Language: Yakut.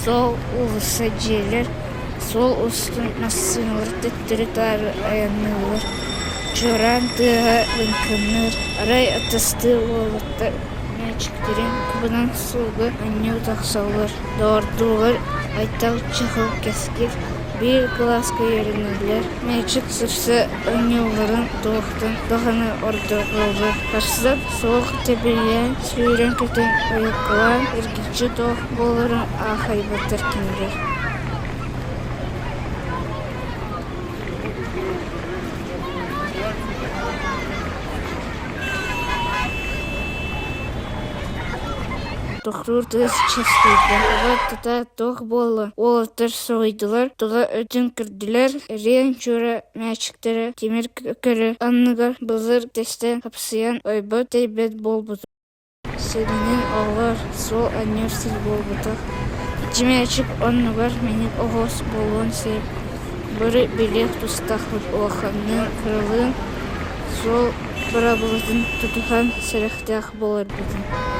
Суол, уулусса, дьиэлэр, суол устун массыыналар төттөрү-таары айанныыллар, чуораан тыаһа лыҥкыныыр, арай атастыы уолаттар мээчиктэрин кыбынан суолга оонньуу тахсаллар, доҕордуулар Айтал, Чаһыл, Кэскил биир кылааска үөрэнэллэр, мээчик сырса оонньуулларын туохтан даҕаны ордороллор, харса суох тэбилээн, сүүрэн-көтөн, ойуоккалаан эргиччи туох буоларын аахайбаттар кинилэр. Тохтуур тыас часкыйда, оҕо тута туох буолла, уолаттар соһуйдулар, тула өттүн көрдүлэр, эриэн чуора мээчиктэрэ тимир көлө анныгар былыр тэстэн хапсыйан ойбот-тэйбэт буолбут. Сиринэн оҕолор суол анньар сир буолбатах, ити мээчик оннугар мэник оһуос буолуон сөп, бары билиэх тустаахпыт улаханныын, кыралыын суол быраабылатын тутуһан сэрэхтээх буоларбытын.